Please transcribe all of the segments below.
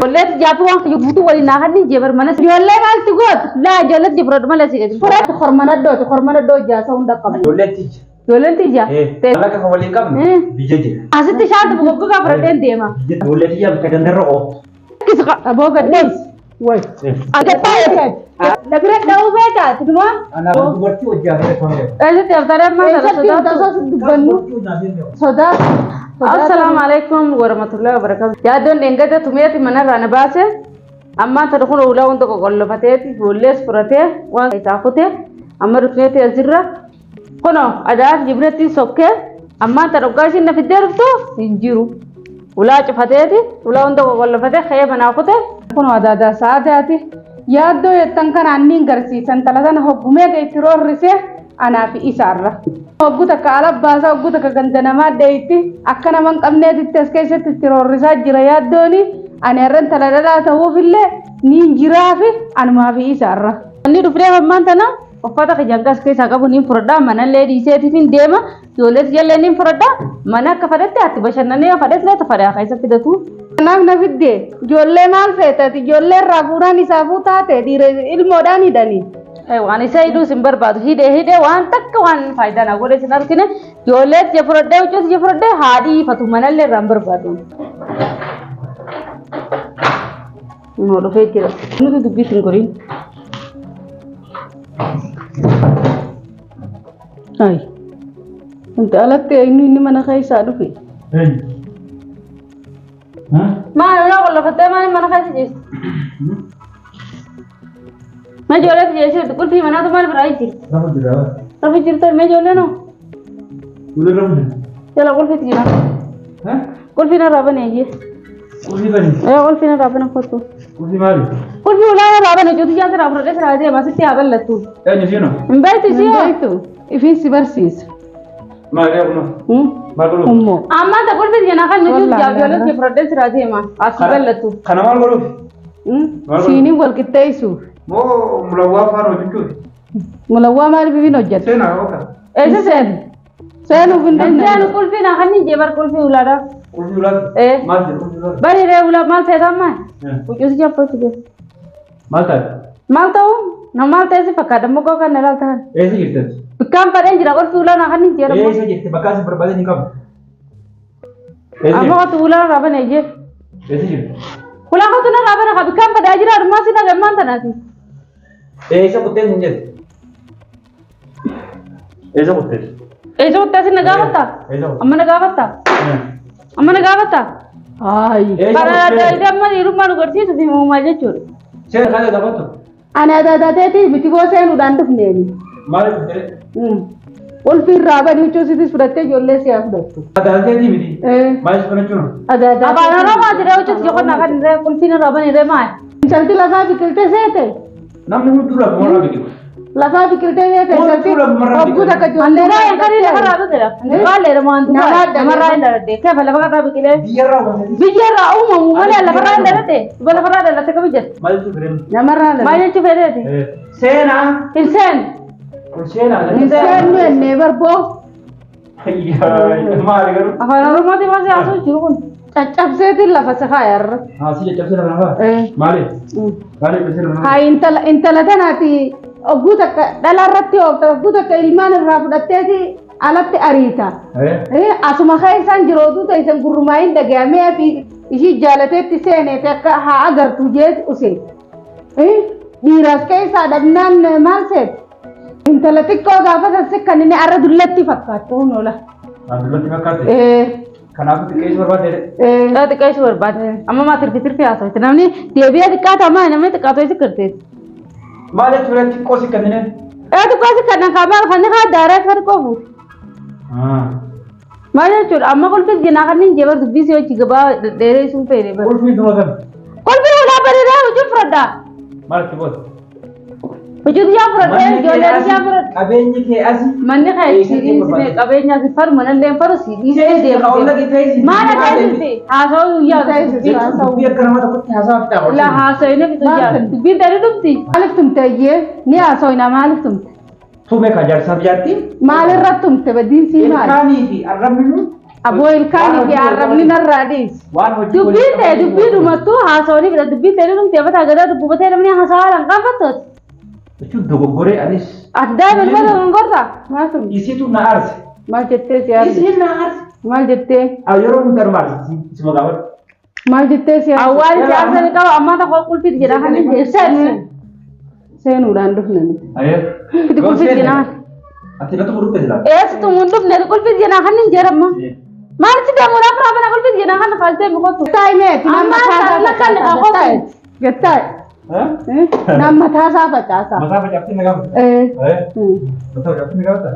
Ijoollee jaafii waan kiyya guutuu waliin naa kanni jee bar mana. Ijoollee maaltu goota? Laa ijoollee jee fudhadhu malee si gadi. Fudhadhu hormanadhooti hormanadhoo ijaasa hunda qabna. Ijoollee tiyya. Ijoolleen tiyya. Maallaqa kan waliin qabnu biyya jira. Asitti shaantu goggogaa fudhadheen deema. Ijoollee tiyya bakka gandarra ooftu. Aboo gadhiis. Way. Agattaa Na bira dha'uu beekaa tinuma. Anaaf dubartii hojjaa fi tolee. Eessatti haftanii ammaa kana Eessatti sodaattu? tasoo dubbannu sodaa. Assalaamu alaikum warahmatullahi wabarakatuh. Yaaddoon dheengada tumeeti manarraa na baase. Ammaan tana kun ulaa hunda qoqollofateeti ijoollees fudhatee waan isaa kute amma dhufneeti asirra. Kunoo adaaf jibretti sokkee ammaan tana dhugaa ishiin na fiddee dhuftu hin jiru. Ulaa cufateeti ulaa hunda qoqollofatee ka'ee manaa kute. Kun adaadaa sa'aadaati. Yaaddoo jettan kana anniin garsiisan tala tana hoggumee ga itti roorrise anaa fi isaarra. Hoggu takka ala baasaa hoggu takka ganda namaa dheeyitti akka nama hin qabneetitti as keessatti itti roorrisaa jira yaaddooni. Ani har'an tala dhalaa ta'uufillee niin jiraafi anumaa fi isaarra. Inni dhufnee ammaan tana uffata kijangas keessaa qabu niin fudhadhaa manallee dhiiseetiif hin deema ijoollee ijallee niin fudhadhaa mana akka fedhatti ati bashannanee fedhatlee fedhaa keessa fidatu. Kanaaf na fidde ijoollee maal feetati ijoollee irraa fuudhaan isaafuu taate dhiira ilmoodhaan hidhanii. Waan isa hidhuus hin barbaadu hidhee hidhee waan takka waan faayidaa naa godhe sin argine ijoollee ija fudhadhee huccuus ija fudhadhee haadhii ifatu manallee irraa hin barbaadu. Noo dhufee jira. Nuti dubbiitti hin goriin. Ay. Wanti alatti eenyu inni mana keessaa dhufe? Maal ulaa qollofattee maal mana keessa jirti? Ma ijoollee jechuun qulfii manaatu maal biraa jirti? Rafu jira. Rafu jirtu ma ijoollee noo? Ijoollee rafu jira. Jala qulfiitu jira. Qulfii narraa bane iyyee. Qulfii bani. Ee qulfii narraa bane kottu. Qulfii maali? Qulfii ulaa narraa bane cuutu jaansi irraa fudhadhee siraa deema sitti haa ballattu. Eenyu siinoo? Hin beektu Hin isii hoo? beektu ifiin si barsiisa. Maal eeguma? Maal godhuuf? Ummoo. Ammaan ta qulfii jana kan nuti Wallaahi ijoollee kee fudhadhee siraa deema as ballattu. Kana maal godhuuf? Maal godhuuf? Siiniin wal qixxeessuuf. Moo mulawwaa afaan hojjechuuf? Mulawwaa maaliif ifin hojjeta? Seenaa oka. Eessa seenu? Seenuuf hin Seenu danda'u. qulfii naa kan jee bar qulfii ulaadhaa. Qulfii ulaati? Ee. Maal jedhu qulfii ulaati? Bari ree ulaa maal feetan maal? Huccuusi jaffatu jee. Maal taate? Maal ta'u? Na maal ta'e si fakkaata muka kan na laalta kan. Eessa jirti? Bikkaan fadheen jira qulfii ulaa naa kan jee. Eessa jirti? Bakka isin barbaade ni qabu. Eessa Amma jirti? qotu ulaa irraa bane jee. Eessa jirti? Ulaa qotu narraa bane ka bikkaan fadhaa jira adumaa si dhagammaan tanaati. Eessa kuttee hin jettu? Eessa kuttee? Eessa kuttee si na gaafatta? Eessa kuttee? Amma na gaafatta? Amma na gaafatta? Ay. Eessa Karaa adda kuttee? addaa amma dhiirummaa nu garsiisu fi uumaa jechuudha. Seera kana gaafatu. Ani adaadaateetii miti boo seenuudhaan dhufneeni. Maaliif kuttee? Qulfii irraa bani huccuu sitis fudhattee ijoollee si haa fudhattu. Adaateetii miti. Ee. Maal fudhachuun? Adaadaa. Afaan Oromoo jira hojjetu joqonnaa kan irree qulfiin irraa bane irree maal? Intalti lafaa biqilte seete. Namni hunduu lafumarraa biqilu. Lafaa biqilte seete Hunduu intalti lafumarraa hogguu biqilu. takka ijoollee. Anduraa kan inni lafarraa biqila. Anduraa leera moo anduraa Namaa namarraa hin dhaladhe. Kefa lafarraa biqilee. Biyyarraa uumamte. Biyyarraa uumamu malee lafarraa hin dhaladhe. Duba lafarraa dhalatte kam jette? Maal jechuun fedhan? Namarraa Maal lala. jechuu fedheeti? Seenaa. Hin seenu. Kun seenaa. Hin seennu ennee barboo Maali garuu? Afaan Oromootiin maal siyaasuu jiru kun? caccabseetiin lafa si kaayarra. Haa si caccabsee lafa nafaa? Ee. Maali? Maali caccabsee lafa nafaa? Haa intala intala tanaati hogguu takka dhala irratti oofta hogguu takka ilmaan irraa fudhatteeti alatti ariita. Ee. Asuma keessaan jirootuu teessan gurmaayin dhaga'amee fi ishii jaalateetti seeneeti akka haa agartu jeet use. Dhiiraas keessaa dhabnaan maal seet? Intala xiqqoo gaafa san kan inni arra dullatti fakkaattu hun oola. Haa dullatti fakkaate. Kanaafuu xiqqeessuu barbaadde. Xiqqaa xiqqeessuu barbaade. Amma maa tirfi tirfi haasawte namni deebi'ee xiqqaata maa namni xiqqaatu isa kirteeti. Maal jechuudha xiqqoo si kanneen? Ee xiqqoo si kannan kaa maal kan kaa daaraa isa xiqqoo fuute. Maal jechuudha amma qulfi jinaa kan hin jeebar dubbii si hojii gabaa dheeree sun feene bara. Qulfii dura sana. Qulfi ulaa bareedaa hojii fudhadhaa. Maal itti booda? Hojii ijaa fudhadhee ijoolleen ijaa fudhadhe. Qabeenyi kee asi. Manni kee si dhiisne qabeenya si faru manallee faru si dhiisee deemu. Maal akka haasawuu guyyaa Dubbii akka nama tokkotti haasawaa fitaa. La haasawee fitu jaa dubbiin tani dhumti. Maaliif tumte iyyee ni haasawina maaliif tumte? Tume kan jaarsaaf jaartii. Maalirratti tumte badiin sii maali? Ilkaanii fi arrabni nu. Aboo ilkaanii fi arrabni narraa dhiisi. Waan hojii Dubbiin ta'e dubbii dhumattuu haasawanii fida dubbiin ta'e dhumti abataa gadaa dubbatee namni haasawaa lan qaanfattooti. Jechuun dogoggoree anis. Ati daa'ima ilma dogongorta. Maal sun? Isiitu na aarse. Maal jettee si aarse? Isiin na aarse. Maal jettee? Yeroo hunda nama aarse si magaafadhu. Maal jettee si aarse? Awwaali siyaasa ni qaba ammaa tokko qulfiit jedha kan inni ibsan. Seenuudhaan dhufne nuti. Fidi qulfiit jedha. Ati natu gurgurte jira. Eessitu mun dhufne qulfiit jedha kan inni jedhama. Maalitti deemuudhaaf raabana qulfiit jedha kan faaltee miqotu. Gattaa'e meeti nama Ammaa mataasaa sana kan facaasaa. qofu. Gattaa'e. Nama mataasaa facaasaa. Mataa facaaftee na gaafata. Mataa facaaftee na gaafata.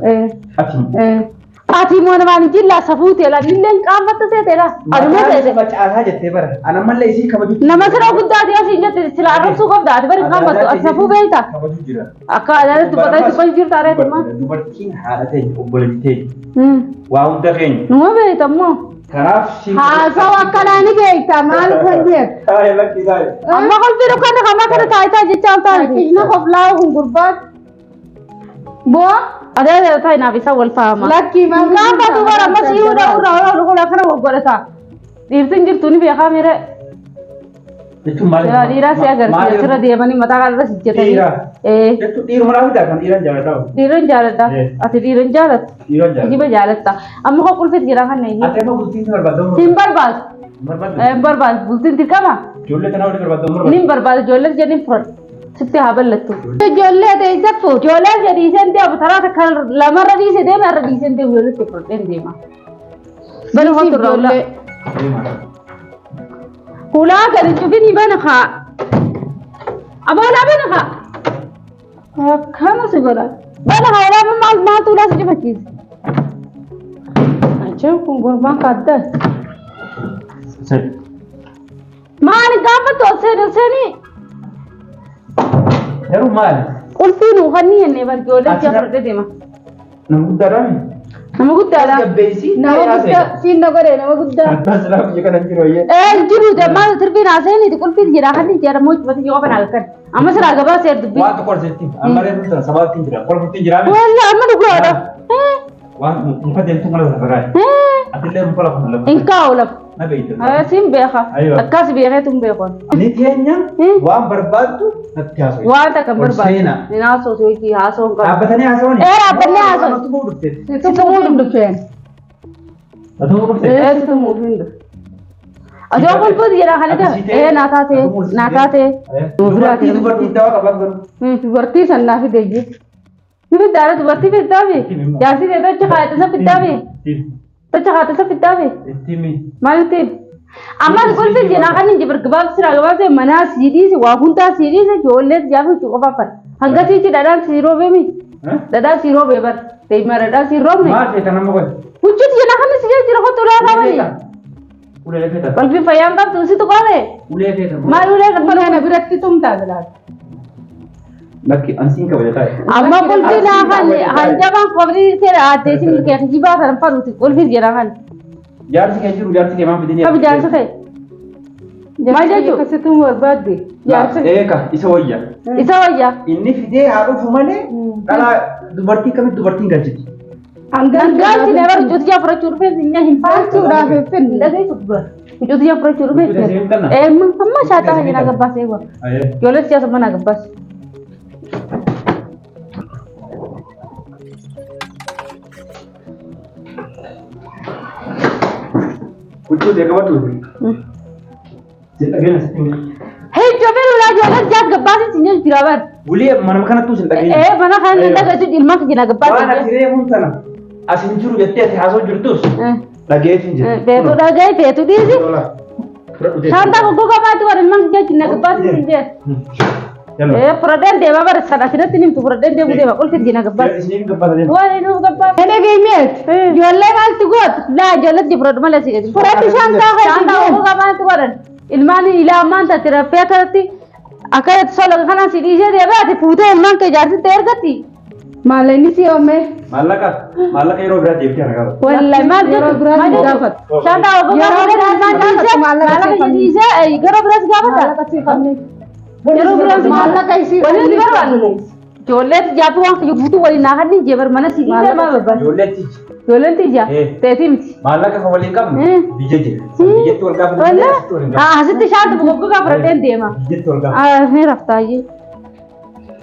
Ati. Ati immoo namaan hin jillaa safuu teela illeen qaanfatta seeteela. Aduma seete. Facaasaa jettee bara. Ana mallee isii kabaju. Nama sira guddaa ta'e asii jette sila arrabsuu qabda ati bari qaanfattu ati safuu beekta. Kabaju jira. Akka adaatti uffatanii tuffachuu jirta areetu maa. Dubartiin haadha teenya obboleettii teenya. Waa hunda keenya. Numa beekta immoo. Kanaaf si. Haasawa akkanaa ni beekta maal kan jettu? Taa'e lakki taa'e. Amma kolfii dukkanni kamaa kana taayitaa jecha al taa'e. Ijna koflaa kun gurbaan. Boo adeera taa'e naaf isa wal faama. Lakkii maal Qaanfatu bara amma si'uu dha'uu irraa ol ol akkana waggodhata. Dhiirtiin jirtu ni beekaa miire. Jechuun maal? Dhiiraa si agarsiisa sirra deemanii mataa kanarra sijjatanii. Dhiira. Ee Jechuun dhiiruma laafii ta'a kan dhiiran jaalataa. dhiiran jaaladha. Ati dhiiran jaalatta. Dhiiran jaalata. Kijiba jaalatta. Amma koo qulfiit jira kan eeyyee. Ati amma bultiin si barbaaddu. Hin barbaadu. Barbaaddu. Hin barbaadu. Bultiin dirqama. Ijoollee kana waliin barbaaddu barbaaddu. Nin barbaadu. Ijoollee jedhin fudhadhu. Sitti haa ballattu. Ijoollee ta'e isa fuudhu. Ijoollee jedhi isheen deemu taraa takka lamarra dhiise deema irra dhiiseen deemu ijoollee itti fudhadheen deema. Bani hotu irraa ulaa. Ulaa gadi cufini bana kaa. Amma ulaa bana kaa. Akkana si godha. Bana kaa ulaa maal maaltu ulaa si cufachiise? Achiin kun gurbaan kaadda. Maali gaafa ol seeni ol seeni Garuu maali? qulfii nuu kannii jennee bar ijoollee si'a fudhadhee deema. Nama guddaadhaan. Nama guddaadha. Gabbeessi. Nama guddaa siin na godhe nama guddaa. Abbaan silaa biyya kana hin jiru ayyee. Ee jiru maal tirfiin haasa'iniiti qulfiin jedha kan jedha mochumatti yoo qofan halkan. Amma silaa gabaa seer dubbii. Waan tokko horseetti. Amma reefu tana sabaatti hin jira. Kolfutti hin jiraame. Walla amma dhugaadha. Waan muka deemtu mala lafa kaa'e. Atillee muka lafa lafa. Hin kaa'u lafa. Na beekta. Siin beeka. Aywa. Akkas beekeetu hin beeku. Ni teenya waan barbaaddu natti haasa'u. Waan takka hin Ol barbaadu. seenaa. Hin haasoo hojii haasoo hin qabu. Dhaabbatanii haasa'uuni. Ee, dhaabbannee haasa'u. Natti bu'u dhufte. Si tumuuf dhufeen. Natti bu'u dhufte. Ee si tumuuf hin dhufe. Adoo qulfuuti jedha kana jira. Ee naa taatee naa taatee. Dubartii dubartii dawaa qabaan garuu. Dubartii san naa fide iyyuu. Ni fiddaara dubartii fiddaafi. Jaarsi ta'e tocha kaayate isa fiddaafi. Tocha kaayate isa fiddaafi. Itti mi. Maalitti? Ammas qulfi jedha kan hin jibir gabaabsi siraa gabaabsi manaa sii dhiise waa hundaa sii dhiise ijoollee siyaa fi qofa fara. Hanga siichi dhadhaan sii roobee mi? Dhadhaan sii roobee bar. Deemaa dhadhaan sii roobne. Maal feeta nama qoy? Huccuuti jedha kan si jira kottu ulaa qabani. Ulee feeta. Qulfi fayyaan qabdu situ qabe. Ulee feeta. Maal ulee kan Ulee na biratti tumtaa bilaata. Lakki ansiin kabaja taa'e. Amma qulfi naa kan hanjabaan qofni seera aaddee si milkee kijibaa kan faluuti qulfi jedha kan. Jaarsi kee jiru jaarsi kee maal fidini? Qabi jaarsi kee. Maal jechuun? Akkasitti barbaadde. Jaarsi Eeka isa wayya. isa wayya. Inni fidee haa dhufu malee dhalaa dubartii kamitti dubartiin galchiti. Dangaalchi na bar huccuuti yaa fudhachuu dhufee sinya hin Galchuudhaaf hin finne. Dhageessu bar. Huccuuti yaa fudhachuu dhufee. Huccuuti asiin kanna? Ee amma shaaxaa kan jedhaa gabbaasee eegwa. Ijoollee siyaasa mana gabbaase. Huccuu ta'e qabadhu. Sin dhageenya sitti himi. Hei jobeen ulaa ijoollee siyaasa gabbaasee sinya jira bar. Ulee manuma kanattuu sin dhageenya. Ee mana kan hin dhageessu ilmaan kan jedhaa Waan gabbaasee. ati reefuun tana as hin jiru jettee ati haasoo jirtus dhageetiin jira. Feetu dhagaye feetu dhiisi. Fudhadhu deemi. Shaantaa goggogaa baatu warra ilmaan kiyya jinna gabbaasee sin jee. Yalla. Ee fudhadheen deemaa bara sana asirratti nimtu fudhadheen deemu deema qulfi jinna gabbaasee. Isiniif gabbata deema. Waan inni gabbaasee. Hin dhageenyeet. Ijoollee maaltu gootu? Laa ijoolletti fudhadhu malee si gadi. Fudhadhu shaantaa kan Shaantaa goggogaa baatu godhan. Ilmaan ilaa ammaan taate raffee akkanatti akka sola kanaan si dhiisee deemee ati fuutee ilmaan kee jaarsitti ergatti. Maallaqni si oomee. Maallaqa maallaqa yeroo biraa deebitee ana gaafata. Wallahi maal Yeroo jettu biraas maal ni jettu gaafatu. shaantaa goggogaa Yeroo baatu biraas ilmaan ni gaafatu, dhiisee maallaqa maallaqa siif dhiisee gara biraas gaafata. Maallaqa si qabne. Yeroo biraas Maallaqa isii Wanni nuti barbaannu. Ijoollee tijjaafi waan kiyya guutuu waliin naa kanni jee bar mana si dhiisee maal barbaada? Ijoollee tijji. Ijoolleen tijjaa teetii miti. Maallaqa kan waliin qabnu biyya jira. Biyyatti wal gaafa Walla asitti shaantu goggogaa fudhadheen deema. Biyyatti wal gaafa. Ni raftaayyee.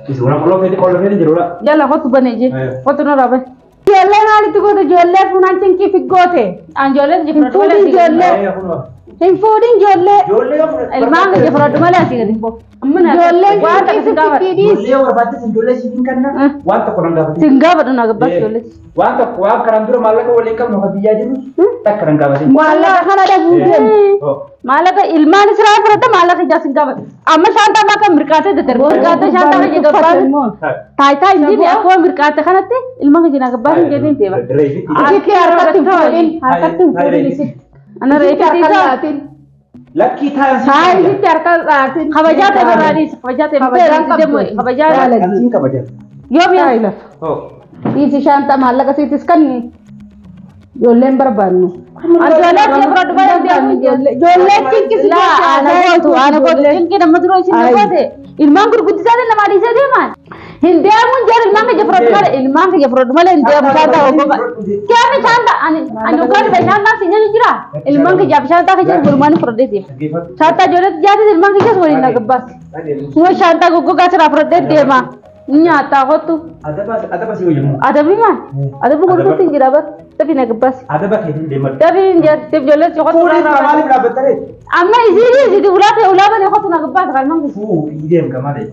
Isa wala qoloo feeti qoloo feeti jiru la. Jala kottu bane jee. Kottu narraa bane. Ijoollee maalitti goote ijoollee fuunaan cinqii figgoote. An ijoollee tijji Hin fudhadhu malee fuudhin asii gadi. ijoollee. Hin fuudhin ijoollee. Ijoollee yoo fudhate. Ilmaan kiyya fudhadhu malee asii gadi hin bahu. Amma naa Ijoolleen waan takka cinqii sin gaafadhu. sitti dhiisi. Ijoollee yoo barbaachise ijoollee siif hin kenna. Waan tokko nan gaafatin. Sin gaafadhu naa gabbaas ijoollee. Waan tokko waan kanaan dura maallaqa waliin qabnu kan biyyaa jirru takka nan gaafatin. Maallaqa kana dhabuu deemu. Maallaqa ilmaan Israa'el fudhadha maallaqa ijaa sin gaafadhu. Amma shaantaa maa kan mirqaatee daddarbe. Mirqaatee shaantaa kiyya gabbaas. Taayitaa hin jirre akkuma mirqaate kanatti ilma kiyya naa gabbaas hin jedhin deema. Isitti harkatti hin fuudhin. Harkatti hin fuudhin isitti. Ana Isitti reefitii harka isaa laatin. Lakkii taa'an Haa isitti harka laatin. kabajaa ta'e barbaadis kabajaa ta'e Kabajaan qabdu. kabajaa Jaalladhi. kabajan. yoom Taayi yaa lafa. Dhiisi shaantaa maallaqa siitis kanni. Ijoolleen barbaannu. Ijoollee kiyya fudhadhu malee deemu Ijoollee cinqisi. Laa ana gootu ana gootu cinqii nama dura isin na goote ilmaan gurguddisaa namaa dhiisee deemaan hin deemuun jedhu ilmaan kiyya fudhadhu malee ilmaan kiyya fudhadhu malee hin deemu shaantaa oggoga keemi shaantaa ani ani ogaa dhufe shaantaa si nyaatu jira ilmaan kiyyaaf shaantaa kiyya walumaan fudhadhee deema shaantaa ijoollee jaatis ilmaan kiyyas waliin na gabbaas kuma shaantaa goggogaa siraa fudhadhee deema nyaataa kottu Adaba si wayyamu. Adabi maal? Adabi gurgutti hin jira bar. Dafi na gabbaas. Adaba keetiin deemadhu. Dafi hin jira. Dafi ijoollee si kottu. Fuudhii tura maaliif dhaabbattare? Amma isiin isiiti ulaa ta'e ulaa bane kottu na gabbaas kan mangu. Fuudhii deemka malee.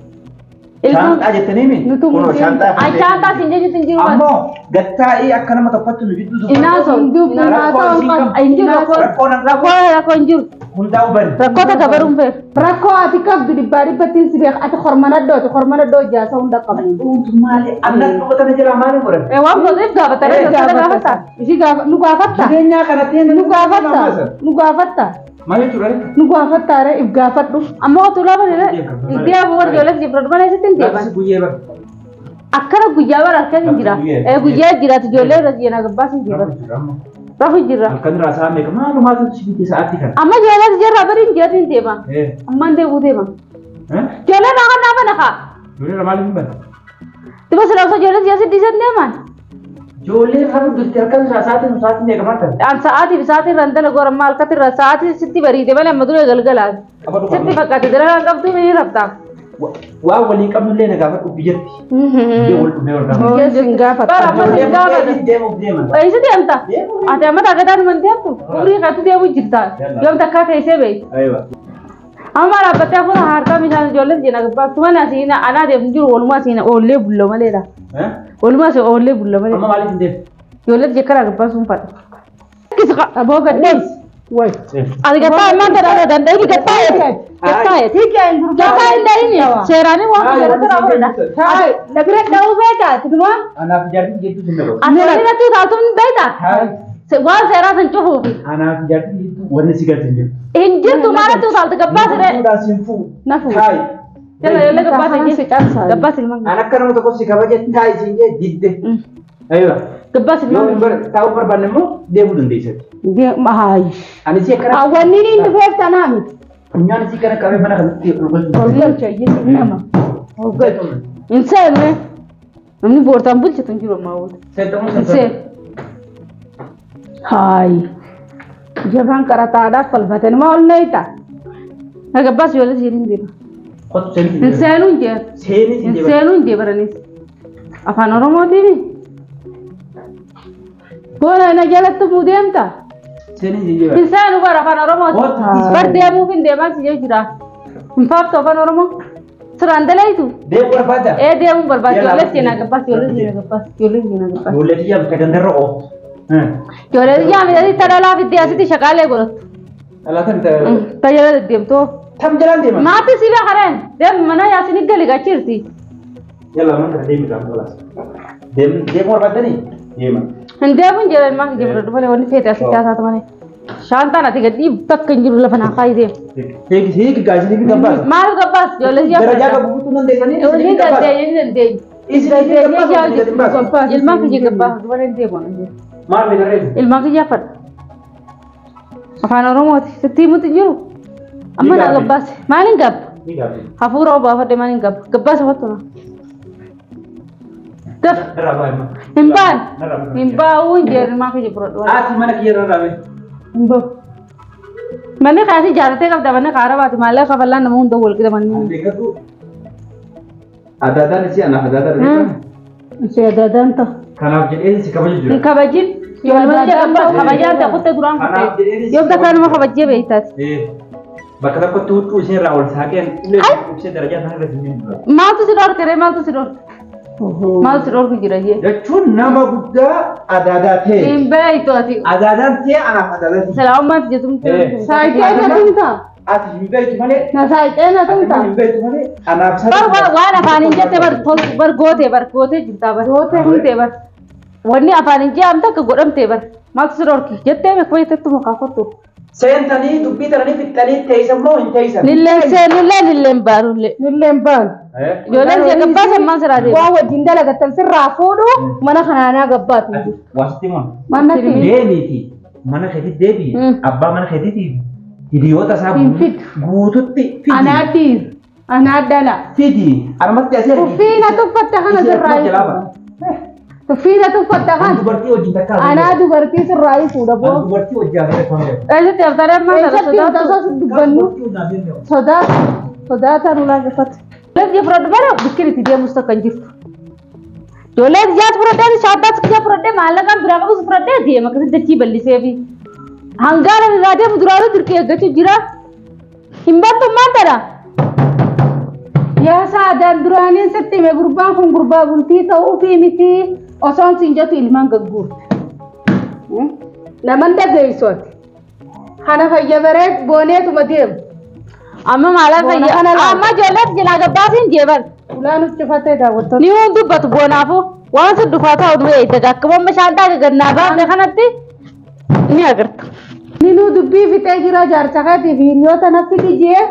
Ilmaan Shaantaa jettanii mi? Nutu Kunoo muddeen- shaantaa an shaantaa siin jechuutti hin jiru. Ammoo gattaa'ii akka nama tokkotti nu gidduu dubbatu. Inaa Hin dubbu, Rakkoo haasa'uu isiin qabdu. qabdu. Hin jiru rakkoo Rakkoo nan rakkoo rakkoo hin jiru. Hundaa'u bari. Rakkoo takka baruun feetu. Rakkoo ati qabdu dhibbaa dhibbattiin si beeka. Ati hormanadhooti. Hormanadhoo ijaasa hunda qabdu. Dhuuntu maali? Annan dhugatan jira maali godhan? Waan gooteef gaafatanii gaafata gaafataa. Ishii gaafa nu gaafatta. Jireenyaa kanatti Nu gaafatta. Nu gaafatta. Maal jechuudha? Nu gaafatta ree if gaafadhu. Amma kottu ulaa bane hin deemu warri ijoollee si fudhadhu malee sitti hin deeman. Labsi guyyee bara. Akkana guyyaa bara akkas hin jira. Guyyaa jiraatu ijoollee irra jira gabbaas hin jira. Rafu jira. Halkan irraa sa'a meeqa? Maalumaatu si bitte sa'aatii kana? Amma ijoollee jirra bari hin jira hin deema. Amma hin deemu deema. Ijoollee naa kan nama naqa. Ijoollee irraa maaliif hin banne? Tiba sila osoo ijoollee siyaasa dhiisan deeman. Ijoollee irraa dutti halkan irraa sa'aatiin sa'aatii meeqa maal ta'e? An sa'aatii fi sa'aatii irra hin dalagu amma halkatti irra sa'aatii sitti bariite malee amma dura galgalaati. Sitti fakkaate dalagaa qabdu ni rafta. Waan walii qabnullee na gaafadhu biyyatti. Biyyee wal dhufnee wal gaafadhu. Biyya sin gaafata. Bara amma sin gaafata. Deemuuf deeman. Eessa deemta? Ati amma taagataan man deemtu? Umrii keetti deemu jirta. Yoom takkaa teessee beekti. Aywa. Amma dhaabbattee hafuura haartaa bishaan ijoollee jina gabbaattu mana asiin anaa deemu jiru walumaa asiin oollee bulla maleedha. Walumaa asiin oollee bulla malee. Amma maaliif hin deemtu? Ijoollee jekkara gabbaasuun fadha. Aboo gadhiis. Way. Ati gattaa ammaan tana danda'ini gattaa gattaa gattaa hin dhahini seeraanii waan kun jalatti raawwadha. Haay. Lagire dha'uu beektaa tiduma. Anaaf jaartiin jettu sin dhabu. Ati wanni natti utaaltuun hin beektaa? Waan seeraa san cufuufi. Anaaf jaartiin jettu wanni si galti hin jiru. Hin jirtu maalatti utaaltu gabbaas iree. Fuudhaa sin fuu. Nafu. Taayi. Jala jala gabbaas Afaan si cabsaa. Gabbaas ilmaan. An akka nama tokko si kabaje taayi siin jee didde. Aywa. Gabbaas Yoo ilmaan. hin bar taa'uu barbaanne immoo deemuu dandeessatti. Haay. Ani si akkana Wanni inni dhufeef tanaa miti. funyaan si kana qabee mana kanatti ol galchu. Ol galcha iyyuu nama. Ol galcha. Hin seenne. Namni boortaan bulchitu hin jiru ammaa booda. Seettamu Hin seenne. Haay. Jabaan qarataadhaaf falmatan maa ol neeyta. Gabbaas ijoollee siin hin deema. Kottu seenii Hin seenuu hin jee. Seenii Hin siin seenuu hin jee baranis. Afaan Oromootiin. Boona na jalatti muu deemta. Seenii siin jee. Hin seenu bara afaan Oromooti. Kottu. Bar deemuuf hin deemaa si jee jira. Hin faaftu afaan Oromoo. Siraan dalaytu. Deemuu barbaadda? Ee deemuun barbaadu. Yalla. Ijoollee seenaa gabbaas ijoollee seenaa gabbaas ijoollee seenaa gabbaas. Ijoollee xiyyaa bitta gandarra oofu. Ijoollee xiyyaa midhanii talalaa fiddee asitti shaqaalee godhattu. Dhalaatan bitta. Tajaajila deddeemtoo. Tam jalaan deema. Maatii si beekareen deemu mana yaasini gali gachiirti. Yalla mana kana deemi qaama kalaas. Deemuu barbaaddanii? Deema. Hin deemuun jedhan maal hin jedhu malee wanni feete asitti haasaatu malee. Shaantaan ati gad dhiibtu takka hin jiru lafa naa kaayi deemu. Hiiki hiiki gaazii ni gabbaasa. Maaliif gabbaas ijoollee siyaa Darajaa qabu guutuu dandeessanii Ni isin gabbaasa. dandeenya ni dandeenya. Isin gabbaasa isin gabbaasa. Ilmaan kiyya gabbaasa malee hin deemu. Maal ni garreessu? Ilmaan kiyya fadha. Afaan Oromooti sitti himutti hin jiru. Amma naa gabbaase maaliin gabba? Ni gaafate. Hafuura obaafadhe maaliin gabba? Gabbaase fattu naa. Daf. Narraa ba'a immoo. Hin ba'an. Narraa ba'a. Hin ba'uu hin jeerin maa kiyya fudhadhu. Ati mana kiyya irraa ba'i. Hin ba'u. Manni kaasii jaalatee qabda manni kaara baate maallaqa kafallaan nama hunda wal qixa manni. Beekatu. Adaadaan isii anaaf adaadaa dha. Si adaadaan ta'a. Kanaaf jedhee si kabaju Hin jira. kabajin. Yoolma jedhamu kabajaan ta'e kuttee duraan Kanaaf kuttee. jedhee si Yoom takka kabaju nama jira. kabajjee beektaati. Eh, Bakka tokkotti huccuu ishee irraa ol saaqeen ulee ibsee darajaa sana irra hin dura. Maaltu si dhorke ree maaltu si dhorke? Maaltu si dhorku jira jee? Jechuun nama guddaa adaadaa ta'e. Hin beektu ati. Adaadaan ta'e anaaf adaadaa ta'e. Salaamummaatti jedhamtu. Eh. Saayitee na tumta. Ati hin beektu malee. Na saayitee na Ati tumta. hin beektu malee anaaf isa. Bar bar waan afaaniin jette bar tol bar goote bar goote jirtaa bar goote humtee bar. Wanni afaaniin je'amte akka godhamtee bar. Maaltu si dhorke jettee beeku jettettu mukaa kottu. Seentanii dubbii tananii fixxanii teessan moo hin teessan? Nilleen seenullee nilleen baanullee. Nilleen baanu. Ijoolleen si'a gabbaa sammaan siraa deema. Waan wajjin dalagattan sirraa fuudhu mana kanaanaa gabbaatu. Ati waasitti moo? Manatti Deemiiti mana keetii deebii abbaa mana keetiitiif hiriyoota isaa Hin fidu. guututti fidi. Anaa dhiira. Anaa dhala. Fidi. Armatti asii argi. Tuffii na tuffatta kana Isii sirraa akkuma jalaa ba'a. Tuffii na tuffatta Ani kana. dubartii wajjin takka haasa'u. Anaa dubartii sirraa fuudha Ani boo. dubartii wajjin haasa'u kan beeku. Eessatti haftanii ammaa kana Eessatti sodaattu. tasas dubbannu Dubartii wajjin haasa'u beeku. sodaata sodaata nulaa gaafate. Ijoolleen kiyya fudhadhu bara bikkin itti deemus takka hin jirtu. Ijoolleen kiyyaas fudhadhee shaantaas kiyya fudhadhee maallaqaan biraa qabus fudhadhee deema akkasitti dachii bal'isee fi hangaan ani irraa deemu duraanuu dirqii eeggachuu jira. Hin bantu maal tana? Yaa saadaan duraaniin sitti hime gurbaan kun gurbaa bultii ta'uufii miti osoon siin jettu ilmaan gagguurte. Naman dhageessu ati. Kana fayya baree booneetuma deemu. Amma maalaan Boona fayya. kana laata? Amma ijoolleen jalaa gabbaasiin jeeban. Ulaan uccifatee daawwattoota. Ni waan dubbatu boonaafu waan sun dhufaa ta'u nu eegdata. Akkuma amma shaantaa gagannaa baafne kanatti ni agarta. Ninuu dubbii fixee jira jaarsa keetiif hiriyoota na fidi jee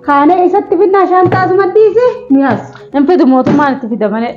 kaanee isatti finnaa shaantaa asuma dhiise ni as. Hin fidu mootummaan itti fida malee.